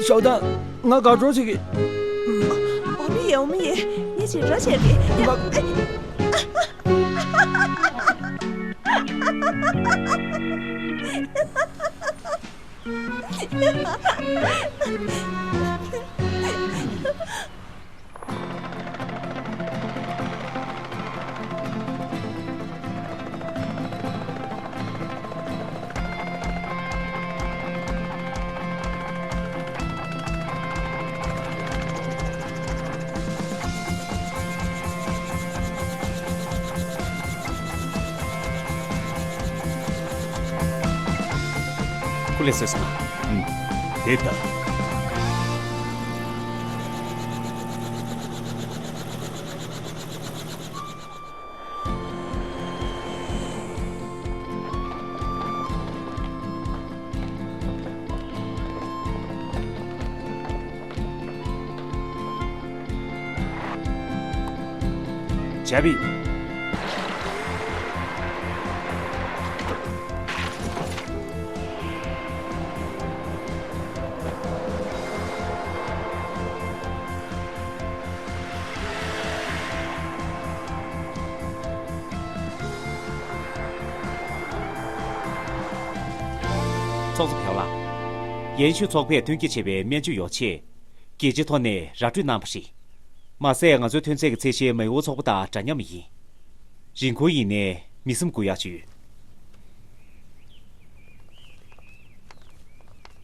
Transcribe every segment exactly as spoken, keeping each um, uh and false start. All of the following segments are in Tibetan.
ཞའོ་ཏང་། ང་དགའ་སྤྲོ་བྱེད་ཀྱི། འོ་མི་ཡེ། འོ་མི་ཡེ། ངས་བྱེད་རོགས་བྱེད་ཀྱི། ང་སྐུ་ལས་བསོད་སོང་། ཨུམ། དེ་ལྟ། ཅཱ་བི། ཚོགས་གཙོ་ཕེའོ་ལགས། ཡན་ཤུ་ཚོགས་པས་མཐུན་རྐྱེན་ཆེ་བའི་སྨན་བཅོས་ཡོ་ཆས། རྒྱལ་སྤྱིའི་ཐོག་ནས་ར་སྤྲོད་གནང་བ་རེད། མ་ཟད་ང་ཚོའི་ཐོན་རྫས་ཀྱི་ཚད་གཞི་མེའོ་ཚོགས་པ་དང་འདྲ་མཉམ་ཡིན། རིན་གོང་ཡིན་ནའི་མི་སེམས་འགུག་ཡག་ཅིག་ཡོད།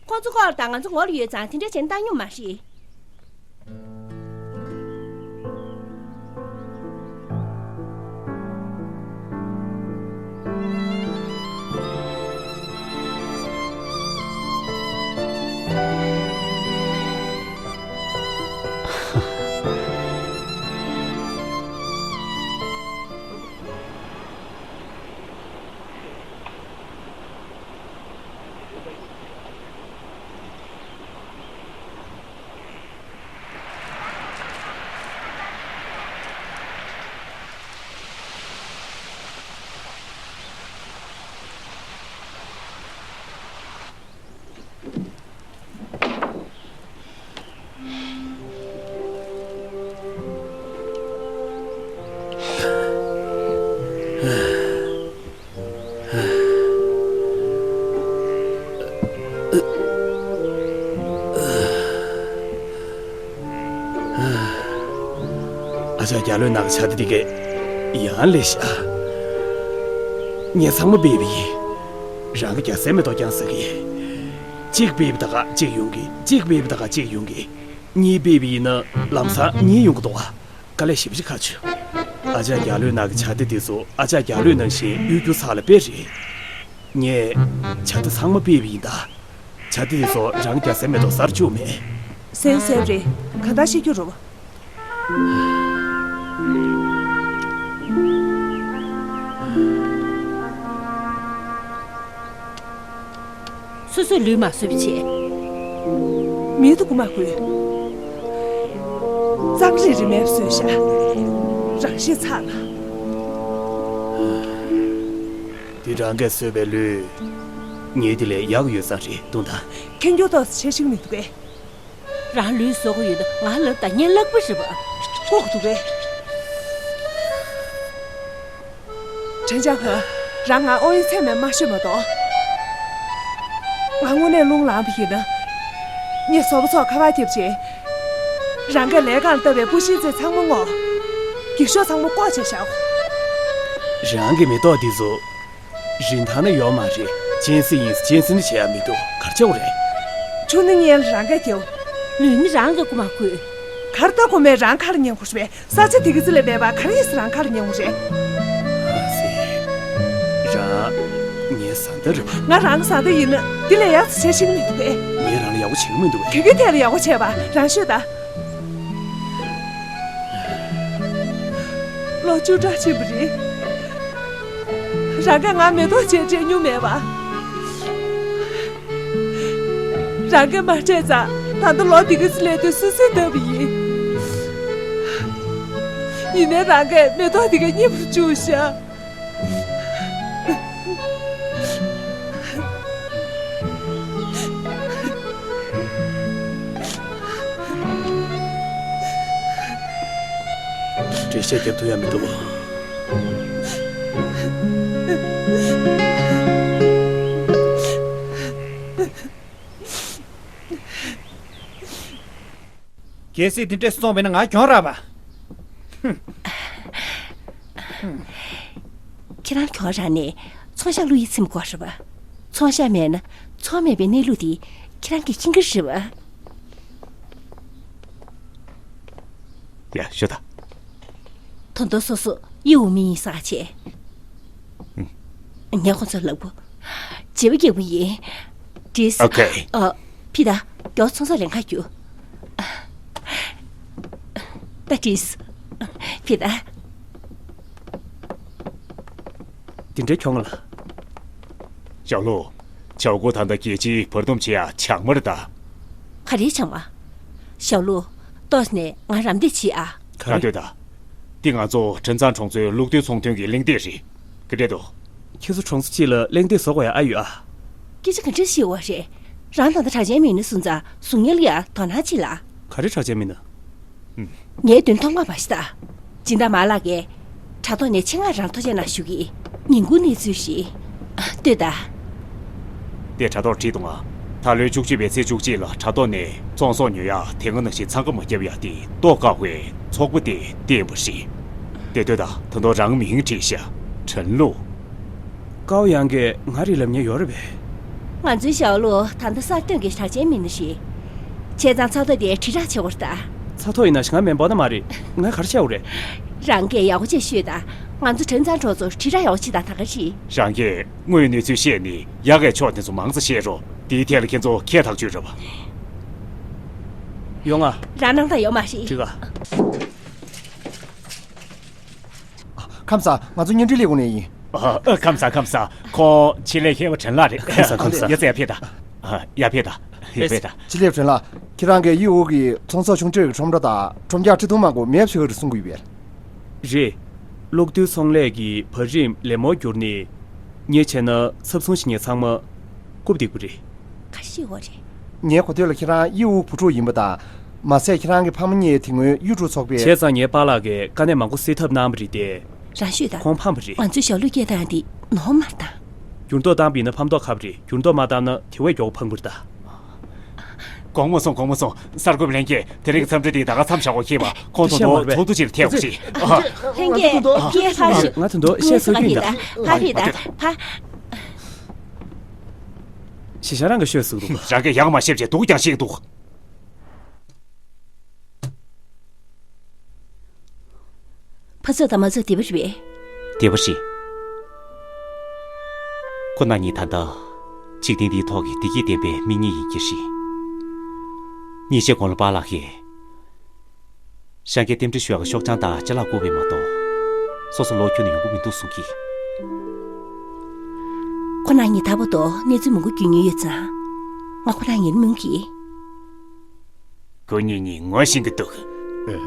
ཁོང་ཚོ་ཁོག་ལ་དང་ང་ཚོ་ངོ་ལ་ཡོད་ཙང་དེ་འདྲ་བྱེད་ན་བཏང་སྙོམས་མ་རེད། ཨ་ཅག་རྒྱ་ལོའི་ནང་གི་ཇ་དེ་དེ་གས་ཡང་ལས་ཤ། ངས་ཚང་མ་སྦས་པ་ཡིན། རང་གི་རྒྱ་སེ་མེ་ཏོག་ཀྱང་ཟ་གི། གཅིག་སྦས་པ་ད་ག་གཅིག་ཡོང་གི། གཅིག་སྦས་པ་ད་ག་གཅིག་ཡོང་གི། གཉིས་སྦས་པ་ཡིན་ན་ལམ་སང་གཉིས་ཡོང་གི་འདུག་ཨ། དཀའ་ལས་ཞེ་པོ་ཅིག་ཁག་བྱུང་། ཨ་ཅག་རྒྱ་ལོའི་ནང་གི་ཇ་དེ་དེ་ཚོ་ཨ་ཅག་རྒྱ་ལོའི་ནང་བཞིན་གཡོ་སྒྱུ་ཚར་ལ་དཔེ་རེད། ངས་ཇ་དེ་ཚང་མ་སྦས་པ་ཡིན་ད། ཇ་དེ་དེ་ཚོ་རང་རྒྱ་སེ་མེ་ཏོག་ཟ་རུ་བཅུག་མེད། ཟེར་ཟེར་རེད། གང་ལྟར་ཤེས་རྒྱུ་རུ། སོ་སོས་ལུས་མ་བཟོད་པ་བྱས། མིའི་ཐུགས་མ་ཁུར། གཙང་རིས་རིས་མེད་བཟོས་ཤག་རང་ཤི་ཚར་ལ། འདི་རང་གིས་བཟོས་པའི་ལུས། ངས་འདི་ལས་ཡག་ཡོད་ས་རེད་འདུག་ད། ཁྱེད་སྐྱོ་ཏོག་ཙམ་བྱེད་ཤེས་མི་འདུག་གས། རང་ལུས་གསོ་གི་ཡོད་དུ་ང་ལབ་ད་ངས་ལག་པ་རིལ་བ། ལྐོག་འདུག་གས། དྲན་བྱ་ཧོ། རང་ང་ཨོ་ཡི་ཚད་མེད་མ་ཤོད་མ་གཏོགས། ང་དངོས་གནས་རླུང་ལངས་པ་ཡིན་ན། ངས་བཟོ་པ་ཚོར་ཁ་པར་བརྒྱབ་རྗེས། རང་གི་ལས་ཁང་ལྟ་བའི་སྤུ་ཤིང་རྩེ་ཚང་མ་སྔོག་འགྱིག་ཤོག་ཚང་མ་བཀོག་བྱས་བཞག་རང་གི་མེ་ཏོག་འདི་ཚོ། རིན་ཐང་ན་ཡོད་མ་རེད། གཅན་གཟན་ཡིན་གཅན་གཟན་ནི་བྱེད་ཡ་མི་འདུག་གར་ཆགས་རེད། ཆུ་ནི་ངས་རང་ག་རྒྱབ། ལུས་ནི་རང་གི་རྐུ་མ་རྒོད། གར་ལྟ་རྐུ་མས་རང་ཁར་ཉན་དགོས་པས་ས་ཆ་དེ་གི་རྩི་ལས་མེད་པ་གར་ཡིས་རང་ཁར་ཉན་དགོས་རེད། ཨ་ཙི། རང་། ངའི་བཟའ་ཟླ་རེད་པ། ང་རང་གི་བཟའ་ཟླ་ཡིན་ན་འདི་ལས་ཡག་ཙི་བྱེད་ཤེས་ཀྱི་མི་འདུག་གས། ངས་རང་ལ་ཡག་པོ་བྱེད་ཀྱི་མི་འདུག་གས། ག་གི་ཐད་ལ་ཡག་པོ་བྱས་པ་རང་ཤོད་ད། ལོ་བཅུ་ཕྲག་ཕྱིན་པ་རེད། རང་གིས་ང་མེ་ཏོག་ཅིག་སྤྲད་མྱོང་མེད་པ། རང་གིས་མ་སྤྲད་ཙང་ད་ལྟ་ལོ་འདི་ག་ཙམ་སླེབས་དུས་སུན་སུན་བཏབ་པ་ཡིན། ཡིན་ནའི་རང་གིས་མེ་ཏོག་འདི་ག་སྙིང་པོར་བཅུག་ཤག། འགྲེལ་བཤད་རྒྱབ་ཐུབ་ཡ་མི་འདུག་གལ་སྲིད་དེ་འདྲས་སོང་བས་ན་ང་གྱོང་རག་པ། ཁྱེད་རང་གྱོང་རག་ནས་ཚོང་ཤག་བླུག་ཡི་ཚིམ་དགོས་རེད་པ། ཚོང་ཤག་མེད་ན་ཚོང་མེད་པའི་གནས་ལུགས་དེ་ཁྱེད་རང་གིས་མཁྱེན་གྱི་རེད་པ། ཡ་ཤོད་ད། ད་དུང་སོ་སོ་ཡིའུ་མི་ཡིན་ས་བྱས། ངས་ཁོ་ཚོར་ལབ་གོ། བྱེད་པ་རྒྱག་པ་ཡིན། བྲིས། ཨོ་ཁེ། ཨ། ཕི་ད། མགྱོགས་ཚོང་ཚོགས་ལེན་ཁ་རྒྱུགས། ད་བྲིས། ཕི་ད། དེ་འདྲའི་གྱོང་ལ། ཞའོ་ལུའུ། ཆའོ་ཀུའུ་ད་ལྟ་རྒྱལ་སྤྱིའི་བར་འདུམ་བྱེད་ཡ་ཆག་མ་རེད་ད། ག་རེ་ཆག་མ། ཞའོ་ལུའུ། ཏོག་ནས་ང་རམ་འདེགས་བྱེད་ཨ། ག་རེ། ང་ལྟོས་ད། འདི་ང་ཚོ་ཁྲིན་ཚང་གྲོང་ཚོའི་ལུག་སྟོད་ཚོང་དོན་གྱི་གླེང་སྟེགས་རེད། ག་འདྲས་འདུག་ཁྱེད་ཚོ་གྲོང་ཚོ་གཅིག་ལ་གླེང་སྟེགས་བཟོ་དགོས་ཡ་ཨ་ཡོད་ཨ། སྐད་ཆ་ག་འདྲས་བཤད་པ་རེད། རང་ད་ལྟ་གྲགས་ཅན་མིན་ནི་སོང་ཙང་གཟུགས་བརྙན་ལ་ཡ་དོ་སྣང་བྱེད་ལ། ག་རེ་གྲགས་ཅན་མིན་ན། ངའི་དོན་ཐོག་མ་བ་ཞིག་ད། སྦྱིན་བདག་མ་ལགས་ཀྱིས་དྲ་ཐོག་ནས་ཆེད་མངགས་རང་ཐུགས་རྗེ་གནང་ཞུ་གི། ཉིན་གུང་གནས་ཚུལ་ཞིག་ལྟོས་དང་། དེ་དྲ་ཐོག་བྲིས་འདུག་ང་། ད་ལོའི་བཅུ་གཅིག་པའི་ཚེས་བཅུ་གཅིག་ལ་དྲ་ཐོག་ནས་བཙོང་ཟོག་ཉོ་ཡག་དེ་སྔ་ནང་བཞིན་འཚང་ཁ་མ་བརྒྱབ་ཡག་དེ་ལྟོ་བཀག་པའི་ཚོགས་པ་དེས་བཏོན་པ་རེད། དེ་ལྟོས་དང་། ད་དུང་རང་མིང་བྲིས་ཤག་ཁྲིན་ལུའུ། ཀའོ་ཡང་གིས་ང་རེད་ལབ་མཁན་ཡོད་རེད་པས། ང་ཚོའི་ཞའོ་ལུའུ་ད་ལྟ་གསར་ཐོན་གྱི་གྲགས་ཅན་མི་སྣ་རེད། བྱས་ཙང་ཚགས་ཐོ་དེ་དྲིལ་བསྒྲགས་བྱེད་དགོས་རེད་ད། ཚགས་ཐོ་ཡིན་ན་ང་མེ་འབར་ན་མ་རེད། ང་ག་རེ་བྱ་དགོས་རེད། རང་གིས་ཡག་པོ་བྱས་ཤོད་ད། ང་ཚོ་ཁྲིན་ཚང་གྲོང་ཚོར་དྲིལ་བསྒྲགས་ཡག་པོ་བྱེད་ད། ད་ག་རེད། རང་གིས་དངོས་ཡོད་གནས་ཚུལ་བཤད་ནས་ཡག་གི་ཕྱོགས་དེ་ཚོ་མང་ཙམ་བཤད་རོགས། དེའི་ཐད་ལ་ཁྱེད་ཚོ་ཁྱད་ཐག་ཆོད་རེད་པ། ཡོང་ང་། རང་སྣང་དག་ཡོད་མ་རེད། འགྲིག་ག་ཁམས་བཟང་། ང་ཚོ་བརྙན་འཕྲིན་ལས་ཁུངས་ནས་ཡིན། ཨ། ཨ། ཁམས་བཟང་། ཁམས་བཟང་། ཁོང་ཆེད་ལས་མཁས་པ་ཁྲིན་ལགས་རེད། ཁམས་བཟང་། ཁམས་བཟང་། ཡ་ཙེ། ཡར་ཕེབས་དང་། ཨ། ཡར་ཕེབས་དང་། ཡར་ཕེབས་དང་། ཆེད་ལས་ཁྲིན་ལགས། ཁྱེད་རང་གིས་ཡིའུ་གི་ཚོང་ཟོག་ཆུང་གྲས་ཀྱི་ཁྲོམ་ར་དང་ཁྲོམ་རྒྱག་ཁྲི་ཐུང་མང་པོ་མེད་པ་ཞིག་རེད་གསུང་གི་ཡོད་པས། རེད། གློག་རྡུལ་ཚོང་ལས་ཀྱི་བར་རིམ་ལད་མོ་བསྒྱུར་ནས། ངས་བྱས་ན་ཚབ་བཟུང་བྱེད་མཁན་ཚང་མ་རྐུབ་སྟེགས་པ་རེད། ག་ཤེད་པ་རེད། ངའི་གོ་ཐོས་ལ་ཁྱེད་རང་ཡིའུ་བུ་ཕྲུག་ཡིན་པ་དང་། མ་ཟད་ཁྱེད་རང་གི་ཕ་མ་གཉིས་དེ་སྔོན་གཡུ་འབྲུག་ཚོགས་པའི། བྱས་ཙང་ངའི་པཱ་ལགས་ཀྱིས་དཀའ་གནད་མང་པོ་སེལ་ཐབས་གནང་བ་རེད་དེ། རང་ཤོད་དང་། ཁོང་ཕངས་པ་རེད། ང་ཚོའི་ཞའོ་ལུའུ་སྐད་བཏང་དེ་ནོར་མ་བཏང་། འགྱུར་ལྡོག་བཏང་བ་ཡིན་ན་ཕམ་མདོག་ཁ་པོ་རེད། འགྱུར་ལྡོག་མ་བཏང་ན་དེ་བས་མགྱོགས་པོ་ཕངས་པ་རེད་ད། དགོངས་མ་ཚོམས། དགོངས་མ་ཚོམས། གསར་འགོད་པ་ལྷན་རྒྱས། དེ་རིང་གི་འཚམས་འདྲི་འདི་ད་ག་མཚམས་བཞག་དགོས་ཁེལ་བ། ཁོང་ད་དུང་ཚོགས་འདུ་ཅིག་ལ་ཐད་དགོས་ཤིག་ལྷན་རྒྱས། ཁྱེད་ཕར་ཤོག་ང་ད་དུང་བཤད་སྲོལ་རྒྱུན་ད། ཕར་ཕེབས་ད། ཕར། ཞེ་ཤ་རང་གིས་ཤོད་ཟེར་གི་འདུག་རང་གིས་ཡག་མ་ཤེས་བྱས་སྡུག་ཀྱང་ཤེས་ཀྱི་འདུག་ཕ་ཚོད་དང་མ་ཚོད་བདེ་པོ་རེད་པས། བདེ་པོ་རེད། ཁོ་རྣམ་གཉིས་ད་ལྟ་འཇིག་རྟེན་འདིའི་ཐོག་གི་བདེ་སྐྱིད་ལྡན་པའི་མི་གཉིས་ཡིན་གྱི་རེད། ཉིན་ཤས་གོང་ལ་པཱ་ལགས་ཀྱིས། ཤང་གིས་རྟེན་འབྲེལ་ཞུ་ཡག་གི་ཤོག་བྱང་དང་ཅ་ལག་བསྐུར་བས་མ་གཏོགས། སོ་སོ་ལོག་ཁྱོན་ནས་ཡོང་གི་མི་འདུག་གསུང་གི། ཁོ་རང་གཉིས་ད་བར་དུ་གནས་ཚུལ་མང་པོ་རྒྱུས་མྱོང་ཡོད་ཙང་། ང་ཁོ་རང་གཉིས་ལ་སྨོན་གྱི། ཁོ་གཉིས་གཉིས་ངོ་ཤེས་ཀྱི་འདུག་ཨེ།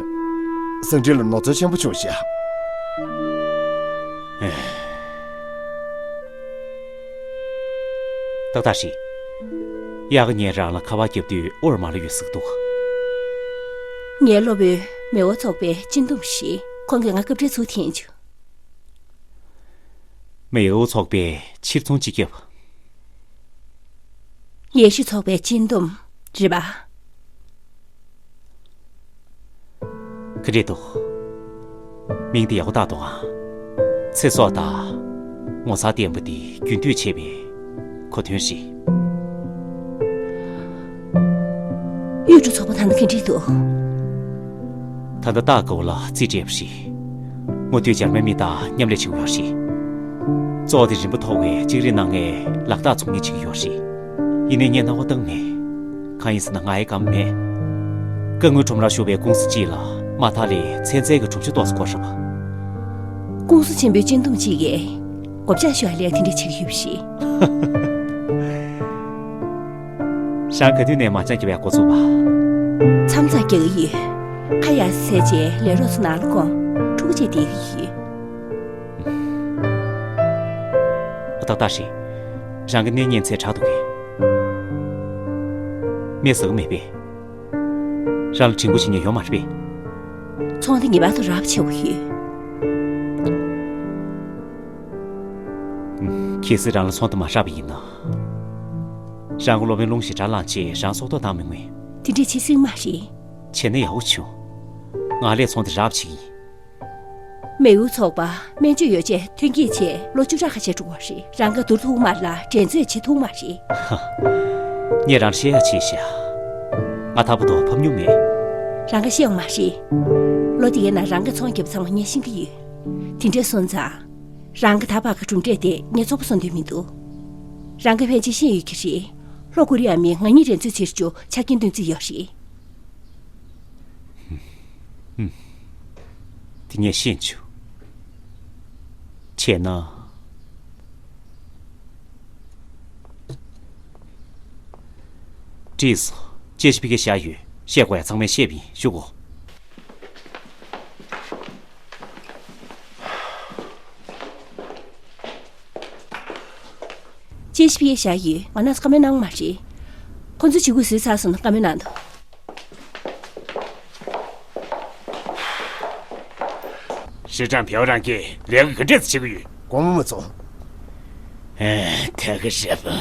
སེང་ཁྲི་ལ་ནོར་འཛོལ་ཆེན་པོ་བྱུང་ཤག་ཨེ། ཏག་ཏག་རེད། གཡག་ངས་རང་ལ་ཁ་པར་བརྒྱབ་དུས་ཨོ་ར་མ་ལ་ཡོད་ཟེར་གྱི་འདུག་ངའི་སློབ་དཔོན་མེའོ་ཚོགས་པའི་སྤྱི་འདོམས་ཞིག་ཁོང་གིས་ང་སྐབས་འཕྲལ་ཚུར་འཐེན་བྱུང་། མེའོ་ཚོགས་པའི་ཕྱིར་ཚོང་སྤྱི་ཁྱབ། ཡེ་ཤུ་ཚོགས་པའི་སྤྱི་འདོམས་རེད་པ། ག་འདྲས་འདུག་མིང་དེ་ཡག་པོ་བཏགས་འདུག་ཨ། ཚེ་སྲོག་དང་ངོ་མཚར་ལྡན་པ་དེ་རྒྱུན་མཐུད་བྱས་པའི་གོ་དོན་རེད། གཡུ་འབྲུག་ཚོགས་པ་ད་ལྟ་ག་འདྲས་འདུག་ད་ལྟ་ལྟ་དགའ་བོ་ལ་རྩིས་སྤྲད་པ་རེད། མུ་མཐུད་འཇར་མན་མི་དང་མཉམ་ལས་བྱེད་ཀྱི་ཡོད་རེད། གཙོ་བོ་དེ་རིམ་པ་མཐོ་བའི་ཅིག་རིག་གནང་མཁན་ལག་རྟགས་ཚོང་གཉེར་བྱེད་ཀྱི་ཡོད་རེད། ཡིན་ནའི་ངས་སྣང་བ་བཏང་མེད། གང་ཡིན་ཟེར་ན་ང་ཡི་བཀའ་མོལ་མེད། སྐུ་ངོའི་ཁྲོམ་རར་ཞུགས་པའི་ཀུང་སི་གཅིག་ལ་མ་མཐའ་ལས་ཚན་རྩལ་གྱི་གྲུབ་ཆ་ཏོག་ཙམ་དགོས་རེད་པ། ཀུང་སི་ཆེན་པོའི་སྤྱི་འདོམས་གཅིག་གིས་སྒོ་བྱང་ཞུ་ཡ་ལས་དེ་འདྲ་བྱེད་ཀྱི་ཡོད་པ་རེད། རང་ག་དུས་ནས་མ་ཅང་རྒྱབ་ཡ་འགོ་ཚུགས་པ། མཚམས་མཚམས་རྒྱག་གི་ཡོད། ཁ་ཡར་ཟས་རྗེས་ལས་རོགས་ཚོ་ནང་ལ་དགོངས། ཕྲུ་གུ་བཅས་བསྡད་ཀྱི་ཡོད། ཨོ་ཏག་ཏག་རེད། རང་གི་གནས་རྙེད་ཚད་དྲག་འདུག་གས། མེད་ཟེར་གི་མེད་པས། རང་ལ་དྲན་སྐུལ་བྱེད་མཁན་ཡོད་མ་རེད་པས། ཚོང་འདི་ངེས་པར་དུ་རག་པ་བྱེད་དགོས་ཡོད། ཨུམ། གལ་སྲིད་རང་ལ་ཚོང་འདི་མ་རག་པ་ཡིན་ན། རང་གི་སློབ་དཔོན་རླུང་ཞེ་དྲག་ལངས་བྱས་རང་སྲོག་ཐོག་བཏང་མི་མངོན། དེ་འདྲས་བྱེད་སྲིད་མ་རེད། བྱས་ན་ཡག་པོ་བྱུང་། ང་ལས་ཚོང་འདི་རག་པ་བྱེད་ཀྱི་ཡིན། མེའུ་ཚོགས་པ་སྨན་བཅོས་ཡོ་བྱད་ཐོན་སྐྱེད་ཆེད་ལོ་བཅུ་ཕྲག་ཁ་ཤས་འགྲོ་བ་རེད། རང་ག་བསྡུར་ཐུབ་མ་རེད་ལ་འགྲན་རྩོད་བྱེད་ཐུབ་མ་རེད། ཧ། ངས་རང་བཤད་ཡག་བྱས་ཤག་ང་ཐར་པ་དོ་ཕབ་མྱོང་མེད། རང་ག་བཤད་ཡོང་མ་རེད། ལོ་འདིའི་ནང་རང་ག་ཚོང་རྒྱབ་ཚང་མ་ངས་ཤེས་ཀྱི་ཡོད། དེ་འདྲས་སོང་ཙང་། རང་ག་ད་བར་གྱི་གྲུབ་འབྲས་དེ་ངས་བཙོག་པ་བཟོ་འདོད་མི་འདུག་རང་ག་ཕལ་ཆེར་ཤེས་ཡོད་ཀྱི་རེད། ལྷོ་ཀོ་རི་ཡ་མི་ང་གཉིས་འགྲན་རྩོད་བྱེད་རྒྱུ་ཆ་རྐྱེན་སྟོན་རྩིས་ཡོད་རེད། ཧུམ། དེ་ངས་ཤེས་བྱུང་། བྱས་ན། བྲིས་སོང་། དཔྱད་ཞིབ་ཕ་གིར་བཞག་ཡོད། བཤད་དགོས་ཡ་ཚང་མས་བཤད་པ་ཡིན། བཞུགས་གོ། དཔྱད་ཞིབ་ཕ་གིར་བཞག་ཡོད། ང་རང་ཚོ་བཀའ་མོལ་གནང་མ་རེད། ཁོ་ཚོ་ཇི་གུ་བཟོས་ཚར་སོང་ན་བཀའ་མོལ་གནང་དང་། ཧྲི་ཀྲང་བེའོ་རང་གིས་ལས་ཀ་ག་འདྲས་བྱེད་ཀྱི་ཡོད། དགོངས་པ་མ་ཚོམས། ཨེ། ད་ག་རེད་པ།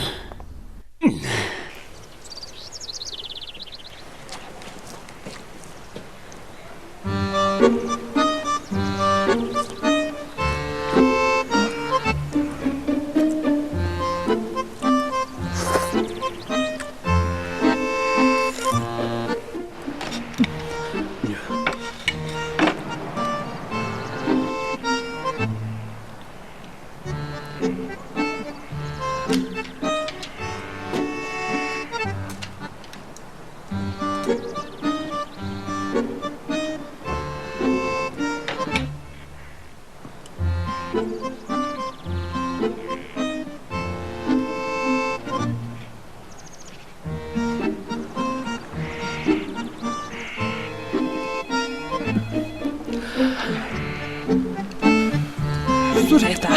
སུ་རེད་ད།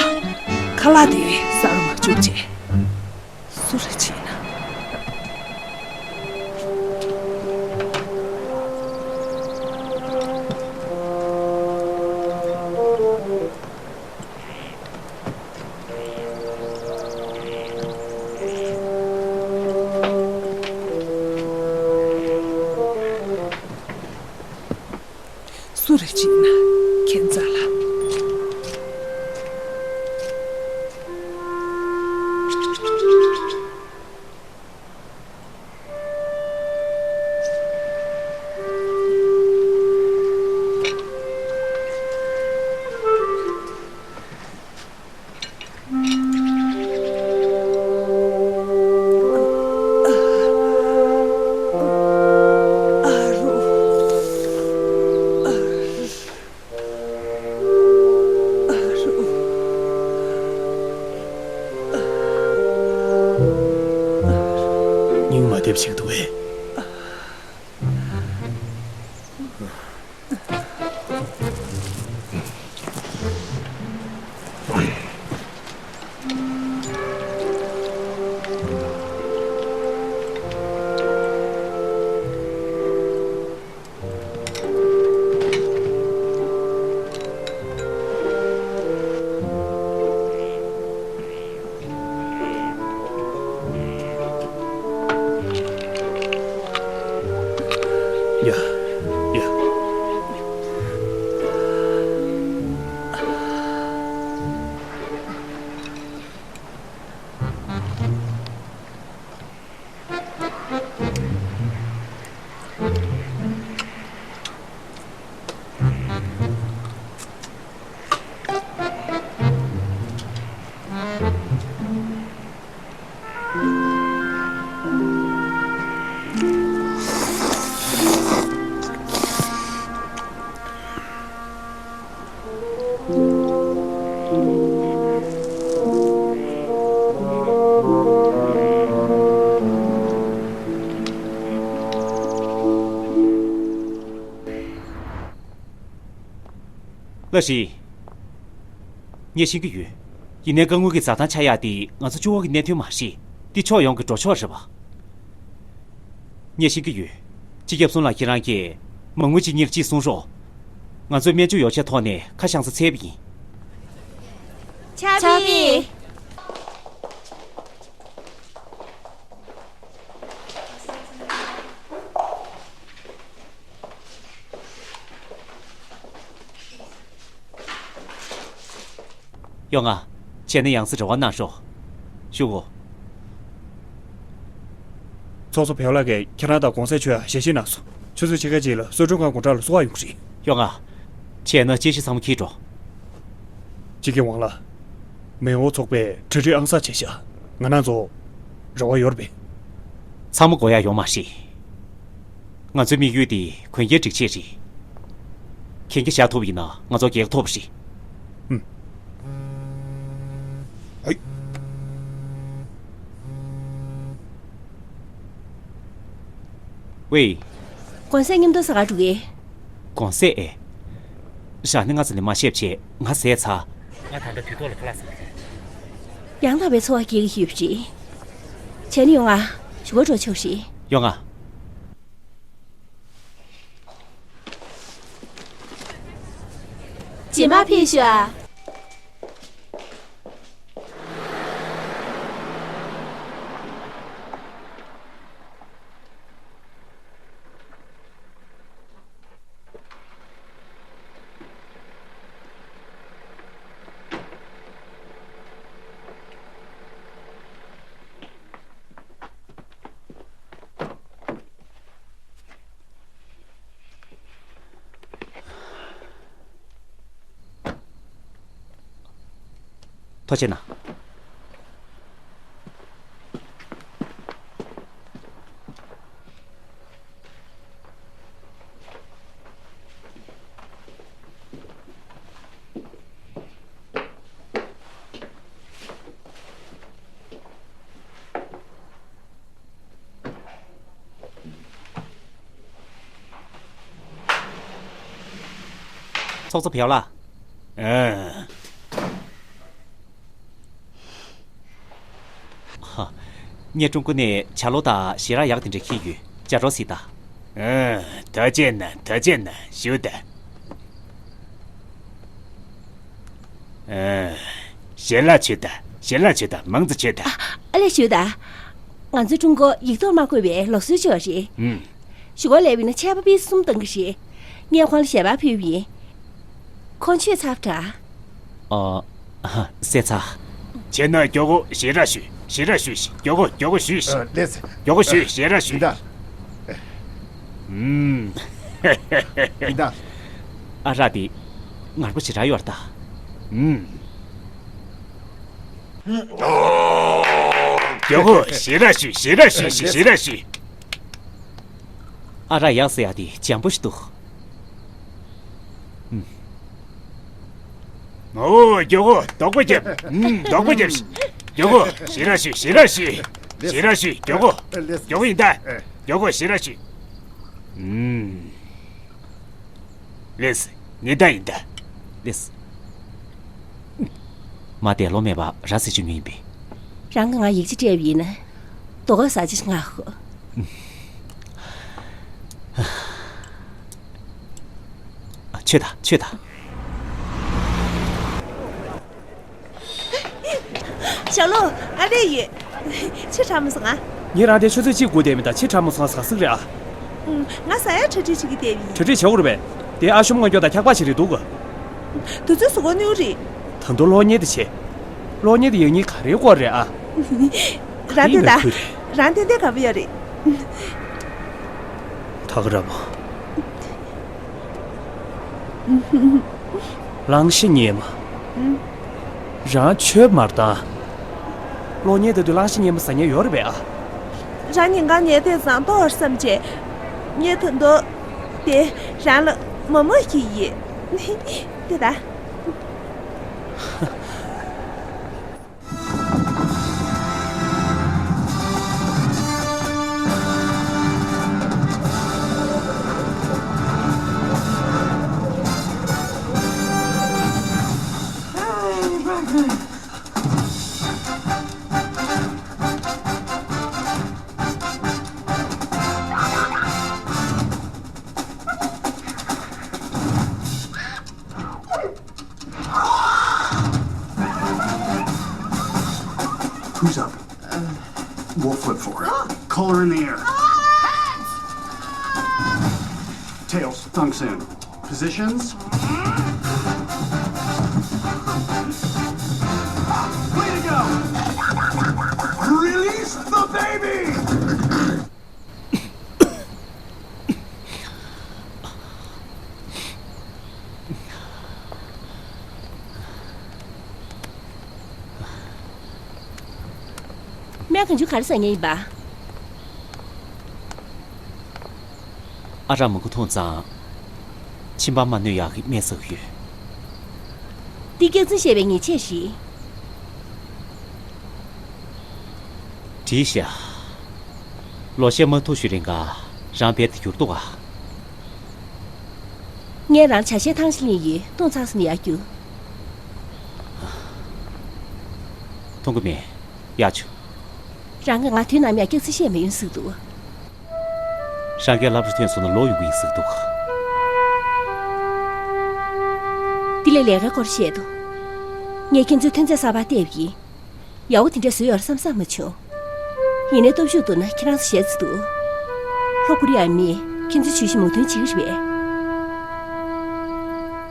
ཁ་ལག་དེ་ཟ་རུ་མ་བཅུག་ཅེས། སུ་རེད་ཅེ་ན། སུ་རེད་ཅེ་ན། ཁྱད་མཚར་ལ། སྙིང་མ་བདེ་བ་ཞིག་འདུག་གས། ཡ། ཡ། ལགས་སེ། ངས་ཤེས་ཀྱི་ཡོད། ཡིན་ནའི་དཀར་དངུལ་གྱི་འཛའ་ཐང་ཆག་ཡག་དེ་ང་ཚོ་གཅིག་པོ་གི་གནད་དོན་མ་རེད། འདི་ཕྱོགས་ཡོངས་ཀྱི་འགྲོ་ཕྱོགས་རེད་པ། ངས་ཤེས་ཀྱི་ཡོད། སྤྱི་ཁྱབ་ཚོང་ལགས་ཁྱེད་རང་གིས་མ་དངུལ་གཅིག་གཉིས་ལ་གཅིག་གསུང་རོགས། ང་ཚོས་སྨན་བཅོས་ཡོ་བྱད་ཐོག་ནས་ཁ་བཤང་ས་འཚལ་བ་ཡིན། ཆག་པའི། ཡོང་ང་། བྱས་ན་ཡང་སེ་རེ་བ་གནང་ཤོག་ཞུ་གོ། ཚོགས་གཙོ་བེའུ་ལགས་ཀྱིས་ཁྱེད་རང་དང་གོང་གསལ་ཆོས་ཡང་ཞལ་བཞེས་གནང་སོང་། ཆུ་ཚོད་ཕྱེད་ཀ་ཅིག་ལ་གསོལ་མགྲོན་ཁང་སྒོ་འགྲམ་ལ་བསུ་བར་ཡོང་གི་རེད། ཡོང་ང་། བྱས་ན་དཔྱད་གཞི་ཚང་མ་འཁྱེར་འགྲོ། སྤྱི་ཁྱབ་ཝང་ལགས། མེས་དབོན་ཚོགས་པས་གྲ་སྒྲིག་ཨང་གསར་བྱས་ཤག་ང་རང་ཚོ་རེ་བ་ཡོད་རེད་པས། ཚང་མ་དགོས་ཡ་ཡོད་མ་རེད། ང་ཚོའི་དམིགས་ཡུལ་དེ་གན་རྒྱའི་སྒྲིག་ཆས་རེད། གན་རྒྱ་བཞག་ཐུབ་པ་ཡིན་ན་ང་ཚོ་རྒྱལ་ཁ་ཐོབ་པ་རེད། ཨུམ། ཧེ། ཝེ། གོང་གསལ་མཉམ་དུ་ཟ་ག་འགྲོ་གི། གོང་གསལ་ཨེ། ཞག་ནི་ང་ཚོ་ནས་མ་བཤད་བྱས་ང་ཟས་ཚར། ང་ད་ལྟ་དུས་ཐོག་ལ་ཁ་ལག་ཟ་གི་རེད། ཡང་དག་པའི་འཚོ་བ་སྐྱེལ་གྱི་ཡོད་པ་རེད། བྱས་ན་ཡོང་ང་། ཞོགས་ཀ་འགྲོ་ཆོག་རེད། ཡོང་ང་། རྗེས་མ་ཕེབས་ཤོག་ཨ། ཐུགས་རྗེ་གནང་། ཚོགས་གཙོ་བེའུ་ལགས། ཨ། ཧ། ངས་ཀྲུང་གོ་ནས་ཇ་ལོ་དང་ཞལ་རས་ཡག་དེ་འདྲ་ཁྱེར་ཡོད། ཇ་གྲོགས་ཟིག་དང་། ཨ། ཐུགས་རྗེ་གནང་། ཐུགས་རྗེ་གནང་། བཞུགས་དང་། ཨ། ཞལ་ལག་མཆོད་དང་། ཞལ་ལག་མཆོད་དང་། མང་ཙམ་མཆོད་དང་། ཨ་ལས། བཞུགས་དང་། ང་ཚོ་ཀྲུང་གོ་ཡིག་ཐོག་མ་བཀོད་པའི་ལུགས་སྲོལ་ཅིག་ཡོད་རེད། ཨུམ། གཞུག་གུ་ལས་བྱེད་ན་ཆད་པ་པི་གསུམ་གཏོང་གི་རེད། ངས་ཁོང་ལ་ཞལ་པར་ཕུལ་བ་ཡིན། ཁོང་མཆོད་ཚར་དྲ། ཨ། ཨ། ཟས་ཚར། བྱས་ན་མགྱོགས་པོ་ཞལ་རས་ཞུས། ཞལ་རས་ཞུས་ཤིག་མགྱོགས་པོ། མགྱོགས་པོ་ཞུས་ཤིག་ཨ། ལགས་སེ། མགྱོགས་པོ་ཞུས། ཞལ་རས་ཞུས། ཡིན་ད། ཨུམ། ཡིན་ད། ཨ་རག་དེ་ངར་པོ་ཞེ་དྲག་ཡོད་རེད་ད། ཨུམ། མགྱོགས་པོ་ཞལ་རས་ཞུས། ཞལ་རས་ཞུས་ཤིག་ཞལ་རས་ཞུས། ཨ་རག་ཡག་ཟེར་ཡག་དེ་འཇམ་པོ་ཞིག་འདུག་ཨུམ། ཨོ། མགྱོགས་པོ་རྡོག་པོ་རྒྱབ། ཨུམ། རྡོག་པོ་རྒྱབ་ཤིག་མགྱོགས་པོ་ཞལ་རས་ཞུས། ཞལ་རས་ཞུས། ཞལ་རས་ཞུས། མགྱོགས་པོ། མགྱོགས་པོ་ཡིན་ད། མགྱོགས་པོ་ཞལ་རས་ཞུས། ཨུམ། ལགས་སེ། ཡིན་ད། ཡིན་ད། ལགས་སེ། མ་དེ་ལོ་མེད་པ་ར་ཟེར་བཅུག་མིན་པས། རང་གིས་ང་ཡིག་ཆ་སྤྲད་པ་ཡིན་ན། རྡོག་ཁ་ཟ་ཅིག་ང་ཧོ། ཆོད་ད། ཆོད་ད། ཞང་ལོ། ཨ་རེ་ཡོད། ཕྱིར་ཁྲ་མོ་སོང་ང་། ངས་རང་དེ་ཆུ་ཚོད་གཅིག་སྒུག་བསྡད་མི་དང་ཕྱིར་ཁྲ་མོ་སོང་ཟ་སྲིད་རེད་ཨ། ང་ཟ་ཡ་གྲ་སྒྲིག་བྱེད་ཀྱི་བསྡད་པ་ཡིན། གྲ་སྒྲིག་བྱེད་དགོས་རེད་པས། དེ་ཨ་ཤོམ་སྔོན་སྐྱོ་དང་འཁྱག་པ་ཞིག་རེད་འདུག་དུས་ཚོད་གཟུགས་པོ་སྣུར་རེད། ད་དུང་གློག་བརྙན་དེ་བྱེད། གློག་བརྙན་དེ་ཡག་ཉེས་ག་རེའི་སྐོར་རེད་ཨ། རང་དེ་ད། རང་དེ་དེ་དགའ་པོ་ཡོད་རེད། ཐག་ར་མོ། གླང་ཤ་ཉེས་མ། རང་ཆོས་མར་བཏང་། གློག་བརྙན་དེ་དུས་གླང་ཤ་ཉེས་མ་ཟ་མཁན་ཡོད་རེད་པས་ཨ། རང་ཉིན་གང་ཉལ་ཐེངས་བཟང་ཏོག་བསམ་བྱས། ངས་ད་དུང་དེ་རང་ལ་མོག་མོག་བྱེད་ཀྱི་ཡིན། དེ་ད། Pull her in the air. Tails, Thong Soon. Positions. Way to go! Release the baby! སྨན་གང་བྱུང་ག་རེ་ཟ་མཁན་ཡིན་པ། ཨ་རག་མང་པོ་འཐུང་ཙང་། མཆིན་པ་མ་གནོད་ཡག་གི་སྨན་ཟ་གི་ཡོད། འདི་སྐྱག་རྫུན་བཤད་པའི་ཉེས་ཆད་རེད། བྲིས་ཤག་ལོ་ཤས་མ་ཐུག་ཤུལ་རིང་ག་རང་བལ་དུ་གྱུར་འདུག་ག་ངས་རང་ཇ་ཤེས་ཐང་ཞིག་ལེན་ཡོད། འཐུང་ཚར་སོང་ན་ཡར་རྒྱུགས། འཐུང་གི་མེད། ཡར་བྱོས། རང་གིས་ང་དུས་ནམ་ཡང་སྐྱག་རྫུན་བཤད་མི་ཡོང་ཟེར་གྱི་འདུག་རང་གིས་སློབ་གྲྭ་ཐོན་སོང་ན་ལོག་ཡོང་གི་ཡིན་ཟེར་གྱི་འདུག་དེ་ལས་ལས་ཀའི་སྐོར་བཤད་དོ། ངས་ཁྱེད་ཚོའི་ཐོན་རྫས་གསར་པ་བལྟས་པ་ཡིན། ཡག་པོ་དེ་འདྲ་བཟོས་ཡོད་རེད་བསམ་བསམ་མ་བྱུང་། ཡིན་ནའི་སྟོབས་ཤུགས་འདུག་ན་ཁྱེད་རང་ཚོ་ཞེད་ཚོད་འདུག་ལྷོ་ཀོ་རི་ཡའི་མིས་ཁྱེད་ཚོའི་ཇུས་གཞི་མོས་མཐུན་བྱེད་ཀྱི་རེད་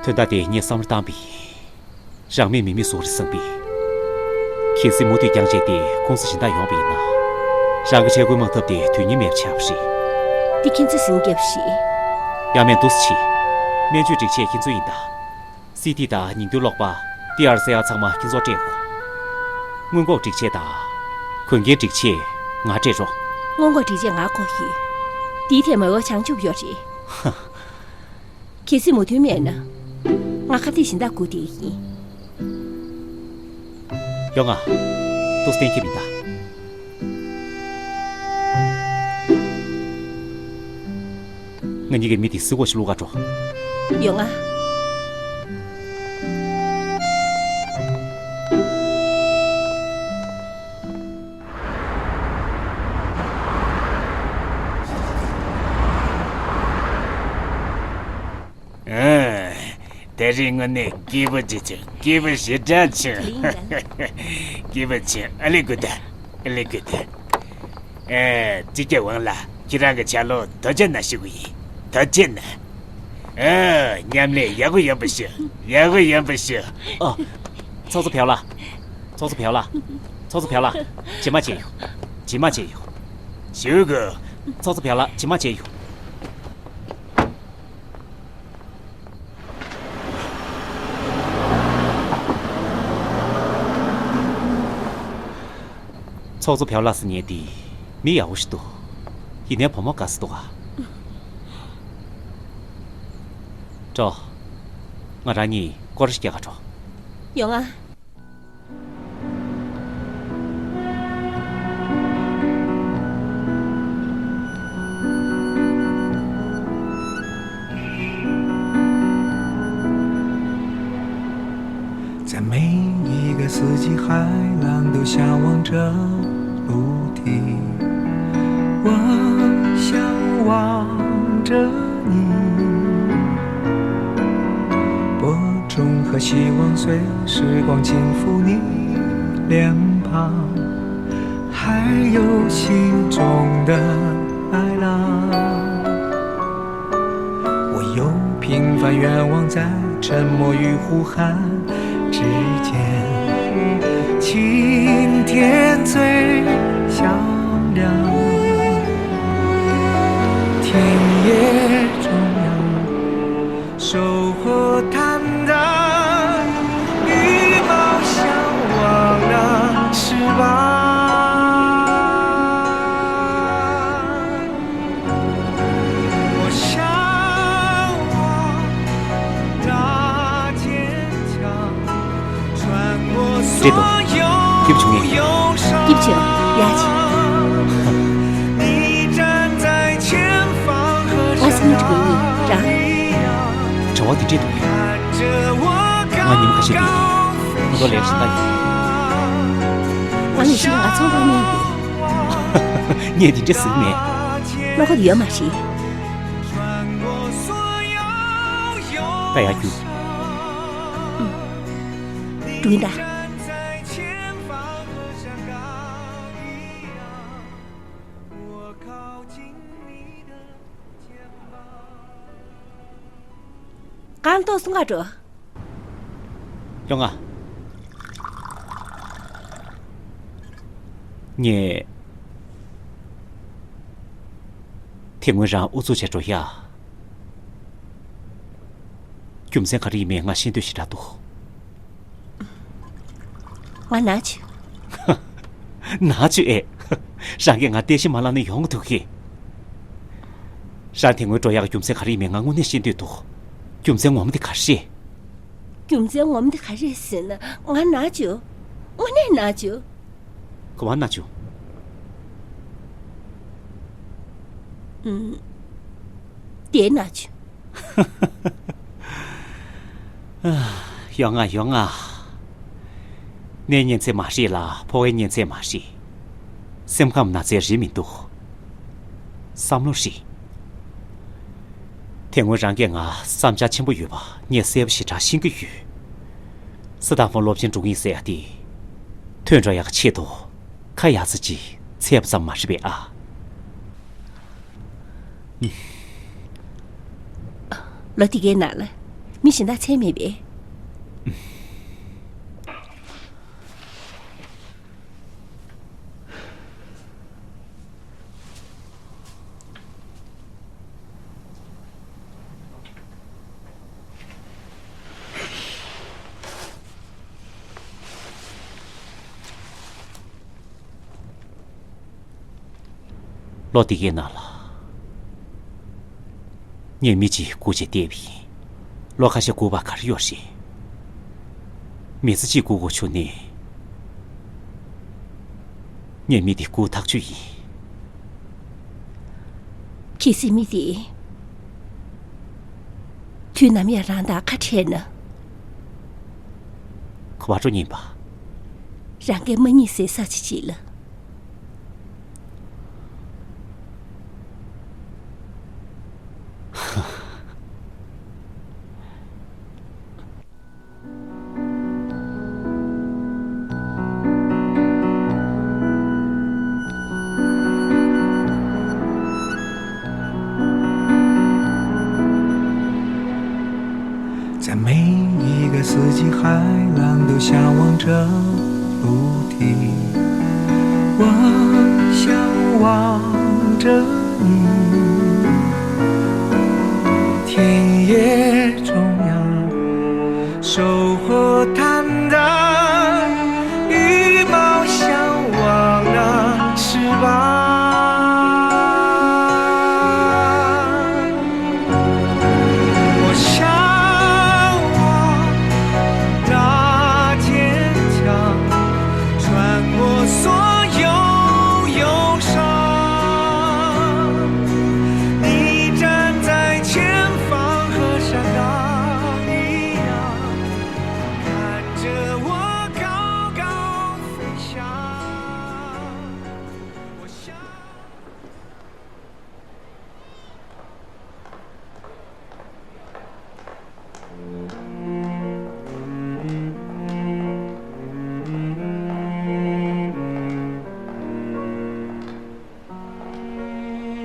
པས། དོན་དག་དེ་ངས་བསམ་བློ་བཏང་པ་ཡིན། རང་མེད་མི་མེད་བཟོ་རེད་བསམ་པས། གལ་སྲིད་མུ་མཐུད་རྒྱང་བྱས་ཏེ་ཁོང་ཚོ་གཞན་དག་ཡོང་བ་ཡིན་ན། རང་གི་འཕྲལ་རྒོལ་དམག་འཐབ་དེ་དོན་སྙིང་མེད་པ་ཆགས་པ་རེད། འདི་ཁྱེད་ཚོས་ཟིན་རྒྱབ་ཤིག་ཡང་མེད་འདུག་སེ་བྱེད། སྨན་བཅོས་སྒྲིག་ཆས་ཁྱེད་ཚོ་ཡིན་ད། སི་ཏི་དང་ཉིང་རྡུལ་གློག་པ། ཏི་ཨར་སི་ཨར་ཚང་མ་ཁྱེད་ཚོར་སྤྲད་དགོས། སྔོན་འགོག་སྒྲིག་ཆས་དང་། གོན་རྒྱའི་སྒྲིག་ཆས་ང་སྤྲད་རོགས། སྔོན་འགོག་སྒྲིག་ཆས་ང་དགོས་ཡོད། འདིའི་ཐད་མ་འོ་བྱང་ཆུབ་ཡོད་རེད། ཧ། གལ་སྲིད་མོས་མཐུན་མེད་ན། ང་ཁ་གཏད་གཞན་དག་སྒུག་བསྡད་ཀྱི་ཡིན། ཡོང་ང་། ཏོག་ཙམ་གཏན་འཁེལ་མི་གདའ། ང་གཉིས་ཀྱི་མི་དེ་སེམས་ཁོག་ཞིག་བླུག་ག་འགྲོ། ཡོང་ང་། ཨ། ད་རེས་དངོས་གནས་སྐྱིད་པོ་ཅིག་བྱུང་། སྐྱིད་པོ་ཞེ་དྲག་བྱུང་། དེ་ཡིན་ད། སྐྱིད་པོ་བྱུང་། ཨ་ལེ་ཀུ་ད། ཨ་ལེ་ཀུ་ད། ཨ། ཅི་སྐྱབས་དབང་ལགས། ཁྱེད་རང་གི་ཕྱག་ལོག་དོ་ཅག་ན་ཞུ་གི་ཡིན། དོ་ཅག་ན། ཨ། མཉམ་ལས་ཡག་པོ་ཡོང་པ་ཞུ། ཡག་པོ་ཡོང་པ་ཞུ། ཨ། ཚོགས་གཙོ་བེའུ་ལགས། ཚོགས་གཙོ་བེའུ་ལགས། ཚོགས་གཙོ་བེའུ་ལགས། ཇེ་མང་བྱས་ཡོང་། ཇེ་མང་བྱས་ཡོང་། ཞུ་གི། ཚོགས་གཙོ་བེའུ་ལགས། ཇེ་མང་བྱས་ཡོང་། ཚོགས་གཙོ་བེའུ་ལགས་ཟེར་མཁན་དེ་མི་ཡག་པོ་ཞིག་འདུག་ཡིན་ནའི་བུ་མོ་དགའ་ས་འདུག་ག་འགྲོ། ང་རང་གཉིས་སྐོར་ར་ཞིག་རྒྱག་ག་འགྲོ། ཡོང་ང་།在每一个四季，海浪都向往着陆地。我向往着你，播种和希望随时光轻抚你脸庞，还有心中的爱啦。我有平凡愿望，在沉默与呼喊之间，今天最响亮。田野中央，收获坦荡，羽毛向往的翅膀。 我向往那坚强，穿过所有忧伤。སྐྱིད་པོ་བྱུང་ངས། སྐྱིད་པོ་བྱུང་། ཡ་ཆི། ང་སེམས་ནས་དགའ་ཡིན། རང་། བྱ་བ་འདི་འདྲས་འདུག་གས། ང་ཉིན་ཁ་ཤས་འདི་ང་ཚོ་ལས་ཀ་བྱེད་ད་ཡིན། ང་ནི་ཤི་ང་ཚོང་པ་ནས་ཡིན། ངས་འདི་འདྲས་ཟེར་མེད། བློ་ཁ་ཡོད་མ་རེད། ད་ཡར་རྒྱུགས། འགྲོ་གི་ཡིན་ད། ཨ་མདོ་སོང་ང་འགྲོ། ཡོང་ང་། ངས། དེ་སྔོན་རང་ཨུ་ཚུགས་བྱས་འགྲོ་ཡ། རྒྱུ་མཚན་ག་རེ་ཡིན་མིན་ང་ཤེས་འདོད་ཞེ་དྲག་འདུག་ང་ནག་ཆུ། ནག་ཆུ་ཨེ། རང་གིས་ང་བསྟན་བཤིག་མ་བླངས་ན་ཡོང་གི་འདུག་གི། རང་དེ་སྔོན་འགྲོ་ཡག་རྒྱུ་མཚན་ག་རེ་ཡིན་མིན་ང་དངོས་གནས་ཤེས་འདོད་འདུག་རྒྱུ་མཚན་ངོ་མ་དེ་ག་རེ་རེད། རྒྱུ་མཚན་ངོ་མ་དེ་ག་རེ་རེད་ཟེར་ན་ང་ནག་ཆུ། དངོས་གནས་ནག་ཆུ། ག་བ་ནག་ཆུ། ཨུམ། དེ་ནག་ཆུ། ཡོང་ང་ཡོང་ང་། གནས་གཉན་ཚད་མ་ཧྲིལ་ལ་ཕོ་བའི་གཉན་ཚད་མ་ཧྲིལ། སེམས་ཁམས་ན་ཚ་རེད་མི་འདུག་བསམ་བློ་ཧྲིལ། དེ་སྔོན་རང་གིས་ང་བསམ་འཆར་ཆེན་པོ་ཡོད་པ་ངས་གསལ་པོ་ཞེ་དྲག་ཤེས་ཀྱི་ཡོད། སི་ཏཱ་ཧྥང་སློབ་ཆེན་འགྲོ་གི་ཡིན་ཟེར་ཡ་དེ། ཐོན་འགྲོ་ཡག་ཆེད་དུ་ཁ་ཡག་ཙམ་ཅིག་འཚལ་བ་ཙམ་མ་རེད་པས་ཨ། ལོ་དེ་གའི་ནང་ལ་མི་གཞན་དག་འཚོལ་མེད་པས། ལོ་འདི་གའི་ནང་ལ་ངས་མི་གཅིག་སྒུག་བྱས་བསྡད་པ་ཡིན། ལོ་ཁ་ཤས་སྒུག་པ་ག་རེ་ཡོད་རེད། མི་ཚེ་གཅིག་སྒུག་དགོས་བྱུང་ནས། ངས་མི་འདི་སྒུག་ཐག་ཆོད་ཡིན། གལ་སྲིད་མི་དེ་དུས་ནམ་ཡང་རང་དང་ཁ་བྲལ་ན། ག་པར་འགྲོ་སྙིང་པ། རང་གིས་མ་རྙེད་སའི་ས་ཆ་ཅིག་ལ།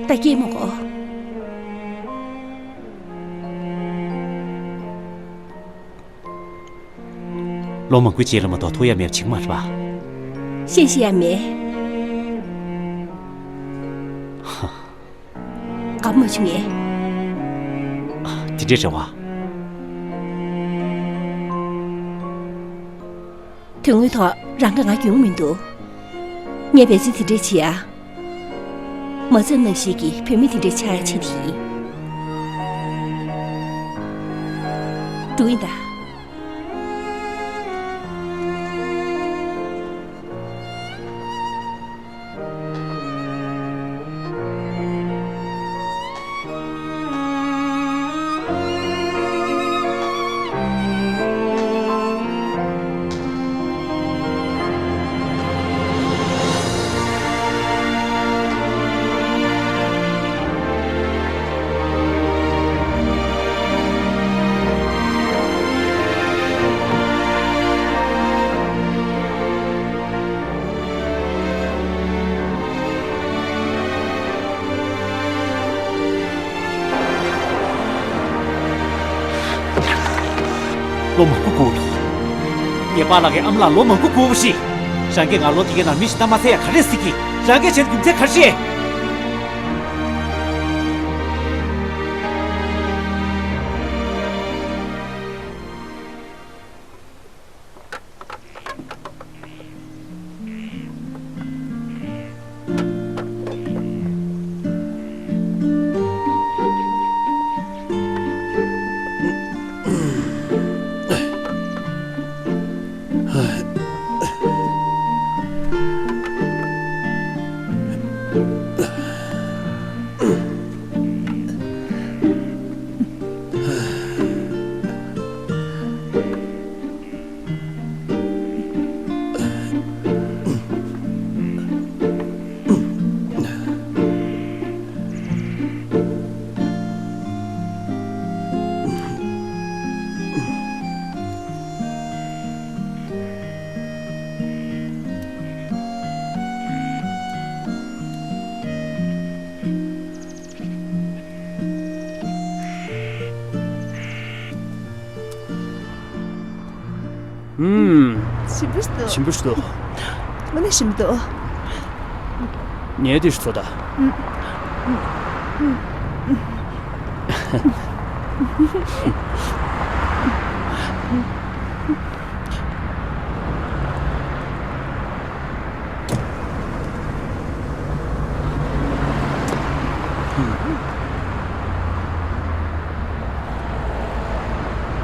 ད་སྐྱེས་མ་གོ། ལོ་མང་པོའི་རྗེས་ལ་མ་གཏོགས་ཐུག་ཡ་མེད་པ་བྱེད་ཀྱི་མ་རེད་པ། བཤད་ཤེས་ཡ་མེད། ཧ། དགའ་མ་བྱུང་ངས། དེ་འདྲའི་རེད་བ། དོན་དངོས་ཐོག་རང་གིས་ང་སྐྱོན་མི་འདུག་ངས་འབད་བརྩོན་དེ་འདྲས་བྱེད་ཡ། མ་རྩ་ནང་བཞིན་གྱི་བུད་མེད་དེ་འདྲས་ཆགས་ཡ་ཆེད་དུ་ཡིན། འགྲོ་ཡིན་ད། ལོ་མང་པོ་འགོར་བ་རེད། ངའི་པཱ་ལགས་ཀྱི་ཨ་མ་ལགས་ལོ་མང་པོ་འགོར་བ་རེད། རང་གིས་ང་ལོ་དེ་གའི་ནང་མི་ཞིག་བདག་མ་འཚལ་ཡ་ག་རེ་ཟེར་གི། རང་གིས་བྱས་ན་རྒྱུ་མཚན་ག་རེ་རེད། ཨུམ། ཞིམ་པོ་ཞིག་འདུག་ཞིམ་པོ་ཞིག་འདུག་དངོས་གནས་ཞིམ་པོ་འདུག་ངས་དེ་ཞིག་ཚོ་ད།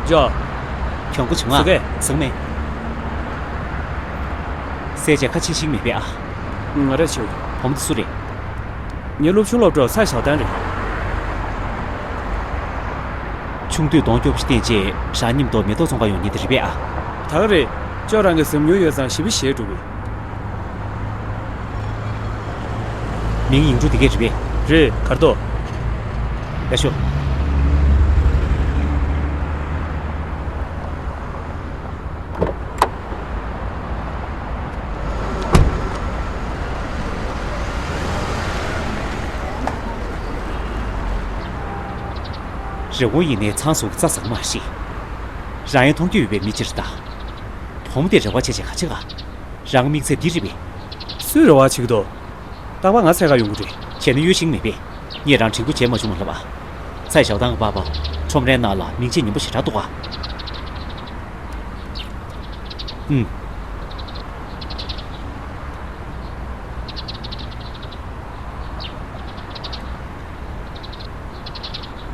ཇོ། གྱོང་གུ་བྱུང་ཨ། ཟ་གས། ཟ་མེད། སེ་བྱས་ཁ་ཕྱེ་ཤིག་མི་དཔེ་ཨ། ང་ར་ཆེ་བོ། བུ་མོ་དེ་སུ་རེད། ངའི་སློབ་ཆུང་སློབ་གྲོགས་ཚ་ཞའོ་ཏན་རེད། ཆུང་དུས་གདོང་སྐྱོ་པོ་ཞིག་བསྟེན་རྗེས་རང་མཉམ་དུ་མེ་ཏོག་བཙོང་ག་ཡོང་མཁན་དེ་རེད་པས་ཨ། ད་ག་རེད། ཅོ་རང་གིས་ཟ་མྱོང་ཡོད་ཙང་ཞེ་པོ་ཞེད་འགྲོ་གི། མིང་ཡིག་འབྲུ་དེ་གས་རེད་པས། རེད། གར་ཏོ། ཡ་ཤོ། རི་བོ་ཡིན་ནའི་ཚང་སོགས་རྩྭ་ཟ་གི་མ་རེད། རང་ཡང་མཐོང་རྒྱུ་ཡོད་པའི་མི་ཅིག་རེད་ད། བུ་མོ་དེ་རེ་བ་བྱས་བྱས་ག་བྱེད་ག། རང་དམིགས་ཚད་འདི་རེད་པས། སུས་རེ་བ་བྱེད་ཀྱི་འདུག་རྟག་པར་ང་འཚོལ་ག་ཡོང་གི་རེད། བྱས་ན་གཡོལ་ཤེས་ཀྱི་མེད་པས། ངས་རང་དྲན་སྐུལ་བྱས་མ་བྱུང་བ་ལབ་ཨ། ཚའི་ཞའོ་ཏང་གི་པཱ་པཱ་ཁྲོམ་རའི་ནང་ལ་མིང་ཆད་ཉམས་པོ་ཞེ་དྲག་འདུག་ག། ཨུམ།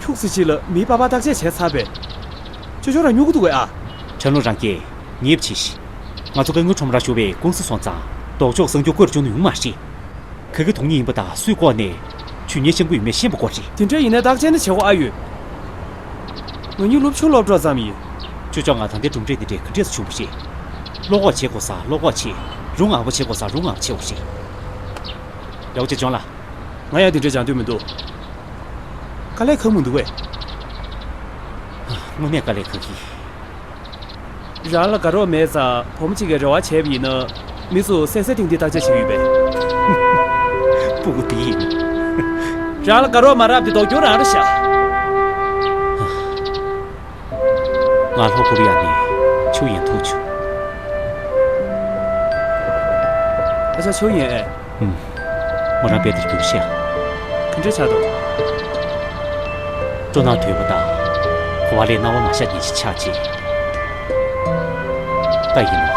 ཁྱུག་ཙམ་ཅིག་ལ་མིའི་པགས་པ་བརྟག་དཔྱད་བྱས་ཚར་བས། ཅོ་ཅོ་རང་སྨྱུ་གུ་འདུག་གས་ཨ། ཁྲེན་ལུ་རང་སྐྱེས། ངེས་པ་ཆེ་ཤི། ང་ཚོ་སྐུ་ངོ་ཁྲོམ་ར་ཞུ་བའི་ཀུང་སི་སོང་ཙང་ལྡོག་ཕྱོགས་གསང་རྒྱུ་བཀོད་བཅུག་ན་ཡོང་མ་རེད། ཁ་གི་དོན་གཉིས་ཡིན་པ་དང་སུས་ལྐོག་ནས་ཇུས་ཉེས་བཤམས་ཀྱི་ཡོད་མེད་ཤེས་པ་དགོས་རེད། དེ་འདྲ་ཡིན་ན་བརྟག་དཔྱད་ནི་བྱེད་དགོས་ཨ་ཡོད། ང་གཉིས་སློབ་ཆུང་སློབ་གྲོགས་ཙམ་ཡིན། ཅོ་ཅོ་ང་ད་ལྟའི་གྲུབ་འབྲས་འདི་འདྲས་ག་འདྲས་སུ་བྱུང་བ་ཞེས། བློ་ཁོག་བྱེད་དགོས་ས་བློ་ཁོག་བྱེད། རུང་ངག་པོ་བྱེད་དགོས་ས་རུང་ངག་པོ་བྱེད་དགོས་ཞེས། ཡག་པོ་བྱེད་ཅོང་ལ། ང་ཡང་དེ་འདྲས་སྦྱང་འདོད་མི་འདུག་དཀའ་ལས་ཁག་མི་འདུག་གས། དངོས་གནས་དཀའ་ལས་ཁག་གི། རང་ལ་དགའ་རོགས་མེད་ཙང་བུ་མོ་གཅིག་གིས་རེ་བ་བྱས་པ་ཡིན་ན། མི་ཚོ་གསལ་གསལ་ཐིང་ཐིང་བརྟག་དཔྱད་བྱེད་ཀྱི་ཡོད་པས། སྤུ་གུ་དེ་ཡིན། རང་ལ་དགའ་རོགས་མ་རག་དེ་ལྡོག་རྒྱུ་རང་རེད་ཤག་ང་ལྷོ་ཀོ་རི་ཡ་ནས་ཆུ་ཡན་ཐུག་བྱུང་། ཨ་ཅག་ཆུ་ཡན་ཨེ། ཨུམ། མོ་རང་དཔེ་དེར་རྒྱུགས་ཤག་ག་འདྲས་ཆགས་འདུག་སྤྲོ་སྣང་དོད་པ་དང་། གོ་བ་ལས་སྣང་བ་མ་ཤར་མཁན་ཞིག་ཆགས་རྗེས། ད་ཡིན་ནོ།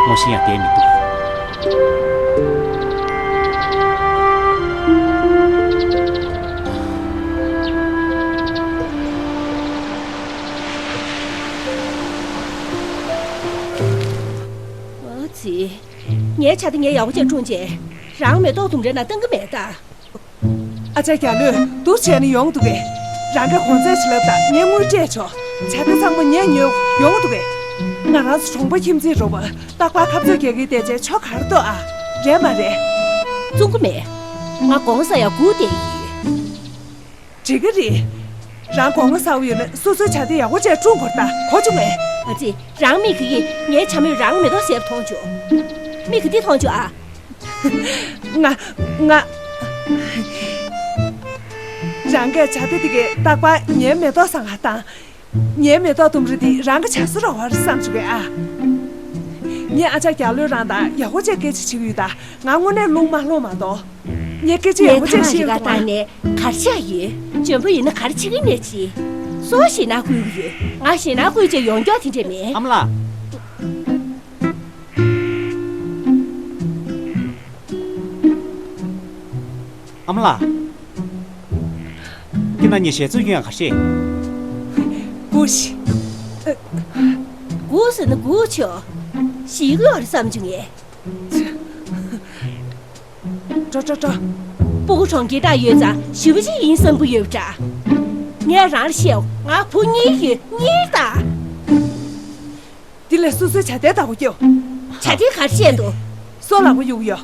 ངོ་ཤེས་ཡང་བསྡད་མི་འདུག་ཨ་ཙི། ངའི་ཇ་དེ་ངས་ཡག་པོ་བྱས་བཀྲུངས་རྗེས། རང་མེ་ཏོག་ལྡུམ་རའི་ནང་བཏང་གི་མེད་ད། ཨ་ཅག་རྒྱ་ལོས་འདུག་བྱས་ནས་ཡོང་འདུག་གས། རང་གི་གོང་ཚད་ཅིག་ལབ་དང་ངས་དངུལ་སྤྲད་ཆོག་ཇ་དེ་ཚང་མ་ངས་ཉོས། ཡོང་འདུག་གས། ང་རང་ཚོ་གྲོང་པ་ཁྱིམ་མཚེས་རེད་པ། རྟག་པར་ཁ་རྩོད་རྒྱག་གི་བསྡད་བྱས་ཆོ་ག་རེ་འདུག་ཨ། རེད་མ་རེད། བཙོང་གི་མེད། ང་དགོང་ས་ཡ་སྒུག་བསྡད་ཡིན། འགྲིག་གི་རེད། རང་དགོང་མོ་ཟ་བ་ཡོད་ན་སོ་སོའི་ཇ་དེ་ཡག་པོ་བྱས་བཀྲུ་དགོས་ད། གོ་བྱུང་ངས། ཨ་ཙི། རང་མིག་གིས་ངའི་ཇ་མོས་རང་མེ་ཏོག་ཟས་པ་མཐོང་བྱུང་། མིག་གིས་འདི་མཐོང་བྱུང་ཨ། ང་ང་། རང་གིས་ཇ་དེ་དེ་གའི་རྟག་པར་ངའི་མེ་ཏོག་ཟ་ག་བཏང་། ངའི་མེ་ཏོག་ལྡུམ་ར་འདི་རང་གི་ཆགས་ས་རོགས་པར་བསམ་བྱུང་བས་ཨ། ངའི་ཨ་ཅག་རྒྱ་ལོས་རང་དང་ཡག་པོ་བྱས་སྐད་ཆ་བྱེད་ཀྱི་ཡོད་ད། ང་དངོས་གནས་རླུང་མ་ལྷོང་མ་གཏོགས། ངས་སྐད་ཆ་ཡག་པོ་ངས་ཐ་བྱས་མ་ཞིག་ཤེས་ག་ཡོད་བཏང་ནས་ག་རེ་བྱས་ཡོད། འཇོན་པོ་ཡིན་ན་ག་རེ་བྱེད་ཀྱི་ནས་ཅི། སོ་ཞེད་སྣང་སྐུལ་གྱི་ཡོད། ང་ཞེད་སྣང་སྐུལ་བྱས་ཡོང་མགྱོགས་དེ་འདྲས་མེད། ཨ་མ་ལགས། ཨ་མ་ལགས། ཁྱེད་རང་གཉིས་ཞལ་རྩོད་ཡོད་ཡང་ག་ཤེད། སྒུག་ཤིག་སྒུག་ཟེར་ན་སྒུག་ཆོག་ཞིག་ཡོད་རེད་བསམ་བྱུང་ངས། འགྲོ་འགྲོ་འགྲོ། སྤུ་གུ་གྲོང་ཁྱེར་བཏང་ཡོད་ཙང་ཞེ་པོ་ཅིག་ཡིན་བསམ་གྱི་ཡོད་པ་འདྲ། ངས་རང་ལ་བཤད། ང་བུ་གཉིས་ཡོད། གཉིས་དང་། འདི་ལས་སོ་སོའི་བྱ་དེ་ལྟ་བུ་སྐྱོ། བྱ་དེ་གར་བཤད་འདུག་སོ་ལག་པ་གཡུག་ཡོད།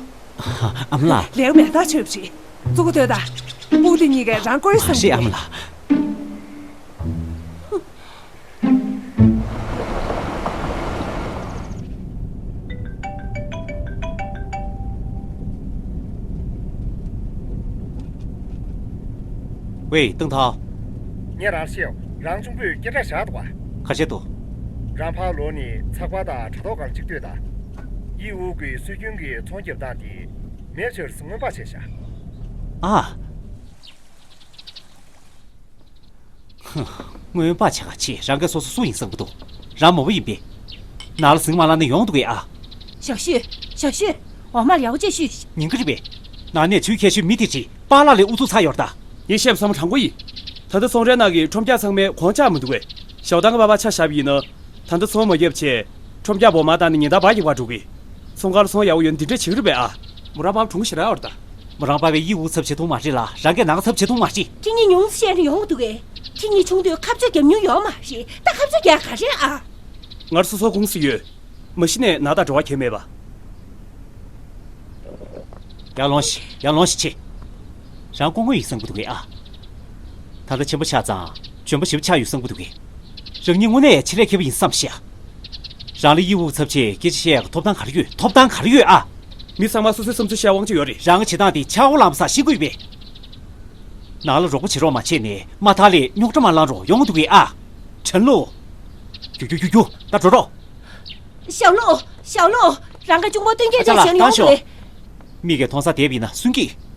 ཨ་མ་ལགས། ལེགས་མེད་ཐག་ཆོད་པ་རེད། གཙུག་གི་ཐོད་ད། སྤུ་གུ་དེ་གཉིས་ཀས་རང་བཀོལ་བསམ་གྱི་ཨ་མ་ལགས། ཝེ། ཏང་ཐའོ། ངས་རང་ཤེས། རང་གཅུང་པོས་སྐད་གྲགས་བཞག་འདུག་ག་ཁ་ཤས་འདུག་རང་ཕར་ལོག་ནས་ཚགས་པར་དང་དྲ་ཐོག་སྒང་གཅིག་ལྟོས་དང་། དབྱི་ཝུའུ་གིས་སྲོལ་རྒྱུན་གྱི་ཚོང་རྒྱབ་སྟངས་དེ་མེད་ཕྱིར་སྔོན་དཔག་བྱས་ཤག་ཨ། ཧུམ། སྔོན་དཔག་བྱེད་ག་ཆེ། རང་གིས་སོ་སོ་སུ་ཡིན་བསམ་གྱི་འདུག་རང་མོ་པ་ཡིན་པས། ནང་ལ་ཟིང་མ་ལངས་ན་ཡོང་འདུག་གས་ཨ། ཞག་ཤོད། ཞག་ཤོད། འོག་མར་ཡག་པོ་བྱས་ཤོད། ཉན་གྱི་རེད་པས། ནང་ནས་ཆུའི་ཁྱད་ཆོས་མི་དེ་བྲིས་པཱ་ལགས་ལས་ཨུ་ཚུགས་ཚར་ཡོད་ད། ངས་བཤད་པ་ཚང་མ་དྲང་པོ་ཡིན། ད་ལྟ་ཚོང་རའི་ནང་གི་ཁྲོམ་རྒྱག་ཚང་མས་གོང་ཆག་མི་འདུག་གས། ཞའོ་ཏང་གི་པ་ཕར་ཆ་བཞག་པ་ཡིན་ན། ད་ལྟ་ཚོང་མ་བརྒྱབ་བྱས། ཁྲོམ་རྒྱག་སྦོམ་མ་བཏང་ནས་ཉིན་ལྟར་སྦར་གྱི་བར་འགྲོ་གི། ཚོང་ཁང་ལ་ཚོང་ཡག་པོ་ཡོད་ན་འདི་འདྲས་བྱེད་ཀྱི་རེད་པས་ཨ། མོ་རང་པ་ཕ་གྲུང་ཞེ་དྲག་ཡོད་རེད་ད། མོ་རང་པ་ཕའི་དབྱི་ཝུའུ་ཚབ་བྱེད་ཐུབ་མ་རེད་ལ། རང་གིས་ནང་ཚབ་བྱེད་ཐུབ་མ་རེད། ཁྱེད་གཉིས་ཉུང་ཙམ་བཤད་ན་ཡོང་གི་འདུག་གས། ཁྱེད་གཉིས་ཆུང་དུས་ཁ་རྩོད་རྒྱབ་མྱོང་ཡོད་མ་རེད། ད་ཁ་རྩོད་རྒྱག་ག་རེད་ཨ། ང་ལ་སོ་སོ་ཀུང་སི་ཡོད། མ་གཞི་ནས་ནག་དང་འབྲེལ་བ་གང་ཡང་མེད་པ། ཡར་ལོངས་ཤིག་ཡར་ལོངས་ཤིག་ཆེ། རང་སྐུ་ངོ་ཡིན་བསམ་གྱི་འདུག་གས་ཨ། ད་ལྟ་ཆེན་པོ་ཆགས་ཙང་འཇོན་པོ་ཞེ་པོ་ཆགས་ཡོད་བསམ་གྱི་འདུག་གས། རང་ཉིད་དངོས་གནས་ཆེད་ལས་མཁས་པ་ཡིན་བསམ་ཤག་རང་ལ་དབྱི་ཝུའུ་ཚབ་བྱས་སྐད་ཆ་བཤད་ཡག་གི་ཐོབ་ཐང་ག་རེ་ཡོད། ཐོབ་ཐང་ག་རེ་ཡོད་ཨ། མི་ཚང་མ་སོ་སོའི་བསམ་ཚུལ་བཤད་དབང་ཆ་ཡོད་རེད། རང་གི་བྱེད་སྟངས་དེ་ཆག་སྒོ་ལངས་པ་སང་ཤེས་དགོས་པས། ནང་ལ་རོགས་པ་བྱེད་རོགས་མ་བྱས་ནས་མ་མཐའ་ལས་རྙོག་དྲ་མར་ལངས་རོགས་ཡོང་གི་འདུག་གས་ཨ། ཁྲེན་ལུ། རྒྱུག་རྒྱུག་རྒྱུག་རྒྱུག་ད་འགྲོ་རོགས། ཞའོ་ལོ། ཞའོ་ལོ། རང་གི་གཅུང་པོ་སྟོན་སྐྱེལ་བྱས་ཞིག་ཡོང་གི་རེད། མིག་གིས་མཐོང་ས་བསྡད་པ་ཡིན་ན་སུན་གྱིས།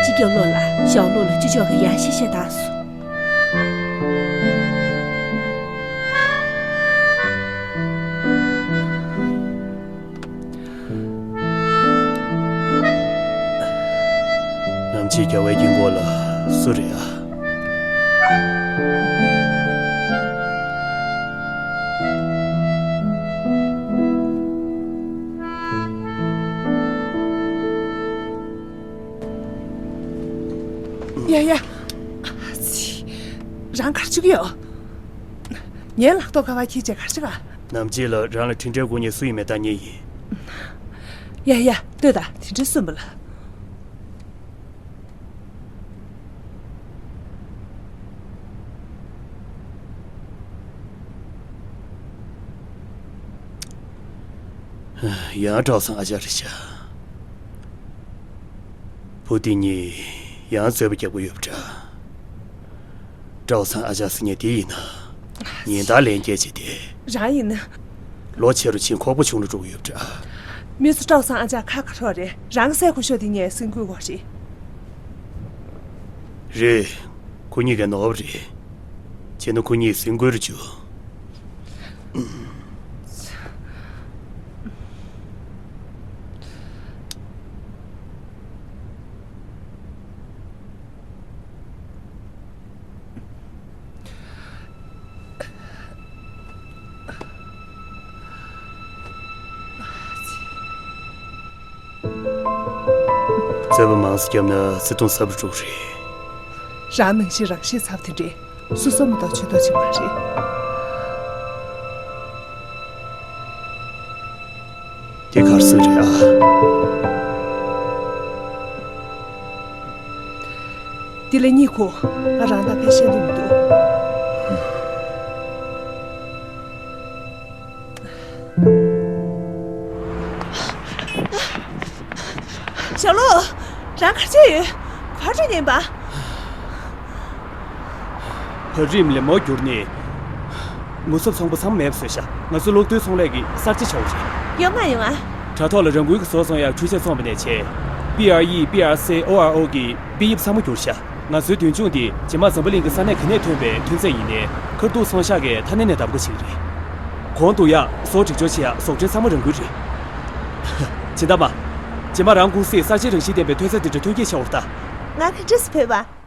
སྤྱི་ཁྱབ་བློན་ལགས། ཞའོ་ལོ་ལ་ཅི་ལྕོགས་ཀྱི་ཡང་ཞིབ་བཤད་བཏང་སོང་། ནམ་ཕྱེད་རྒྱལ་བའི་དཀྱིལ་འཁོར་ལ་སུ་རེད་ཨ། ཡ་ཡ། ཨ་ཙི། རང་ག་རེ་བྱེད་ཀྱི་ཡོད། ངའི་ལག་ཐོག་ཁ་པར་འཁྱེར་བྱས་ག་རེ་བྱེད་ག་ནམ་ཕྱེད་ལ་རང་ལ་དྲིན་དྲན་དགོས་མཁན་སུ་ཡིན་མེད་བལྟ་མཁན་ཡིན། ཡ་ཡ། ལྟོས་དང་། དེ་འདྲ་གསུངས་པ་ལ། ཡང་ཀྲའོ་ཚང་ཨ་ཅག་རེད་ཤག་བུ་དེ་གཉིས་ཡང་རྩོད་པ་རྒྱག་གི་ཡོད་པ་འདྲ། ཀྲའོ་ཚང་ཨ་ཅག་ཟེར་མཁན་དེ་ཡིན་ན། ཉིན་ལྟར་ལན་སྐྱེལ་བྱས་ཏེ། རང་ཡིན་ན། ལོ་ཆེ་རུ་ཕྱིན་ཁོག་པ་ཆུང་རུ་འགྲོ་གི་ཡོད་པ་འདྲ། མི་ཚོ་ཀྲའོ་ཚང་ཨ་ཅག་ཁ་ཁ་ཁྲོ་རེད། རང་གི་སྲས་སྐུ་ཞབས་དེ་ངས་སེམས་འགུལ་གོ་རེད། རེད། ཁོ་གཉིས་ཀའི་ནོར་བ་རེད། བྱས་ན་ཁོ་གཉིས་སེམས་འགུལ་རུ་འཇུག་རྩོད་པ་མང་ཙམ་བརྒྱབ་ན་བརྩེ་དུང་ཟབ་རུ་འགྲོ་གི་རེད། རང་ནང་བཞིན་རང་ཤེས་ཚ་བ་དེ་འདྲས་སོ་སོ་མ་གཏོགས་ཇུས་གཏོགས་བྱེད་མ་རེད། དེ་གར་སོང་རེད་ཨ། འདི་ལ་གཉིད་ཁུག་ང་རང་དང་ཕལ་ཤེས་འདུག་མི་འདུག་ཞའོ་ལུ། རང་ག་བྱས་ཡོད། ག་རེ་ཉན་པ། བར་རིམ་ལས་མོ་བསྒྱུར་ནས། ངོ་སོབ་ཚོང་པ་ཚང་མ་མེད་པ་བཟོས་ཤག་ང་ཚོ་གློག་རྡུལ་ཚོང་ལས་ཀྱི་གསར་བརྗེ་བྱུང་བ་རེད། ཡོང་ང་ཡོང་ང་། དྲ་ཐོག་ལ་རང་འགུལ་གྱིས་བཟོ་ཚོང་ཡག་འཕྲུལ་ཆས་བཙོངས་པ་ནས་བྱས། པི་ཨར་ཨི་པི་ཨར་སི་ཨོ་ཨར་ཨོ་གི་པི་དབྱིབས་ཚང་མ་བསྒྱུར་ཤག་ང་ཚོའི་མདུན་ལྗོངས་འདི་རྗེས་མ་འཛམ་བུ་གླིང་གི་ས་གནས་ག་ནས་ཐོན་པའི་ཐོན་རྫས་ཡིན་ནའི་ཁ་ཐུག་ཚོང་ཤག་གི་མཐའ་སྣེ་ནས་བདམས་དགོས་བྱེད་ཀྱི་རེད། གོང་དུ་ཡག་བཟོ་སྒྲིག་སྦྱོར་བྱེད་ཡག་ཟོག་འདྲེན་ཚང་མ་རང་འགུལ་རེད། སྦྱིན་བདག་མ། རྗེས་མ་རང་ཀུང་སིས་གསར་བརྗེའི་རང་བཞིན་ལྡན་པའི་ཐོན་རྫས་འདི་འདྲ་ཐོན་སྐྱེད་བྱ་བར་ལྟ། ང་ག་འདྲས་སེ་ཕེབས་པ།